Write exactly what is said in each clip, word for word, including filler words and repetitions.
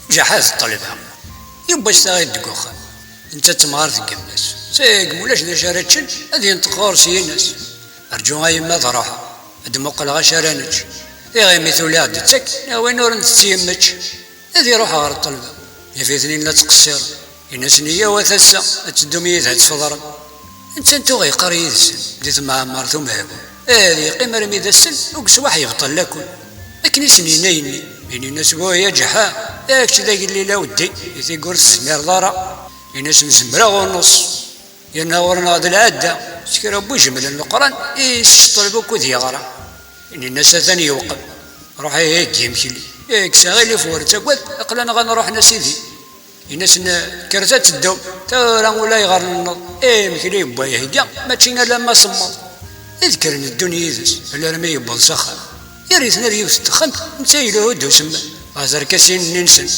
Ǧaḥa d ṭṭelba. Yewwa-s taɣit deg uxxam. Netta d temɣart n yemma-s. Segmi ulac d acu ara ččen, ad yenṭeq ɣur-s yini-as: "Rǧu a yemma ad ruḥeɣ. Ad d-muqleɣ acu ara nečč. Tiɣimit ula ad d-tettak, neɣ win ur ntett yemmečč." Ad iruḥ ɣer ṭṭelba. Yaf-iten la ttqeṣṣiren. Ini-asen: "Iyyaw a tassa, ad teddum yid-i ad tfeḍrem." Netta tuɣ yeqqar yid-sen di temɛemmert umehbul. Ad yeqqim armi d ass-n, u deg ṣṣwaḥ yebṭel lakul. Akken i sen-yenna yenni, inin-as: "Wa ya Ǧeḥḥa, ya kečč d agellil a weddi, i tigurt tezmireḍ ara." Ini-asen: "Zemreɣ ur nuṣ. Yerna ɣur-neɣ d lɛadda, s kra n wujmel n Leqran i s-ṭṭelb ukud yeɣra." Inin-as: "Atan yewqem. Ruḥ ihi heggi imekli. Ikkes aɣilif ur ttagad, aql-aneɣ ad nruḥ a sidi." Ini-asen: "Kkret ad teddum, tura ula ayɣer nenneḍ, imekli yewwa ihegga, mačči alamma semmeḍ." Ad kkren ddun yid-s, alarmi yewweḍ s axxam. Yerr-iten ar yiwet n texxamt, netta yelhu-d usemmiḍ ɣer terkasin-nni nsen.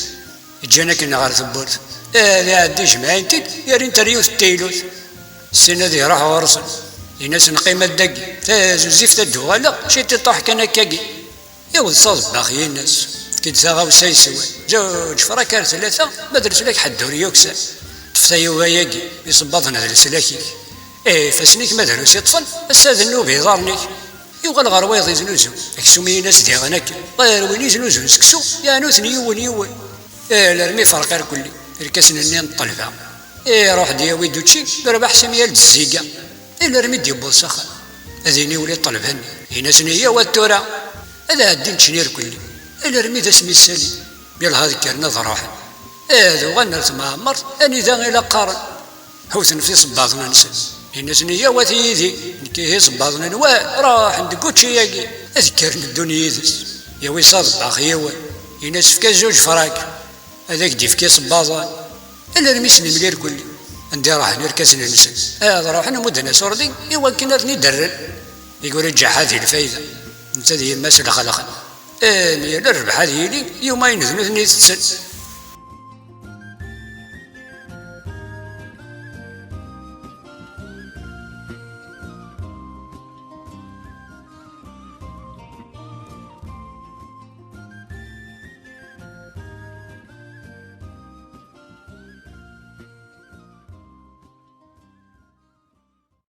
Ǧǧan akken ɣer tewwurt. Ad iɛeddi jemɛin-t-id, yerr-int ar yiwet n teylut. Ssin ad iruḥ ɣur-sen. Ini-asen: "Qqim a dagi, tazuzift ad d-uɣaleɣ, ciṭiṭuḥ kan akkagi." Iwweḍ s aḍebbax yini-as: "Efk-d taɣawsa yeswan. Zuǧ frak ar tlata, ma d leslak ḥedd ur yuksan. Ṭṭef tayuga-agi, isebbaḍen d leslak-ik. Ifassen-ik ma drus i ṭṭfen, ass-a d nnub iḍarren-ik." Yuɣal ɣer wayeḍ iznuzu aksum, yini-as diɣen akken ɣer win iznuzun seksu, yeɛnu-ten yiwen yiwen. Alarmi ferq irkelli irkasen-nni n ṭṭelba. Iruḥ-d yawi-d učči, yerbeḥ simya d zziga. Alarmi d-yewweḍ s axxam, ad iniwel i ṭṭelba-nni. Ini-asen: "Iyyaw ad tura, ad ɛeddin ččen irkelli." Alarmi d asmi ssalin, yelha ad kkren ad ruḥen. Ad uɣalen ar temɛemmert anida i la qqaren. Hewten f isebbaḍen-nsen. Ini-asen: "Iyyaw a t-yidi, nekk ihi isebbaḍen-nwen ruḥen deg učči-agi." Ad kkren ddun yid-s. Yawi s aḍebbax yiwen. Ini-as: "Efk-as zuǧ frak." Ad ak-d-ifk isebbaḍen. Alarmi s lemli irkelli. Anda i ruḥen irkasen-nsen? Ad ruḥen mudden-as urdi i wakken ad ten-id-rren. Iguri Ǧaḥa di lfayda. Netta d yemma-s lxelxen. Am yal rrbeḥ ad yili, yumayen d nutni tetten.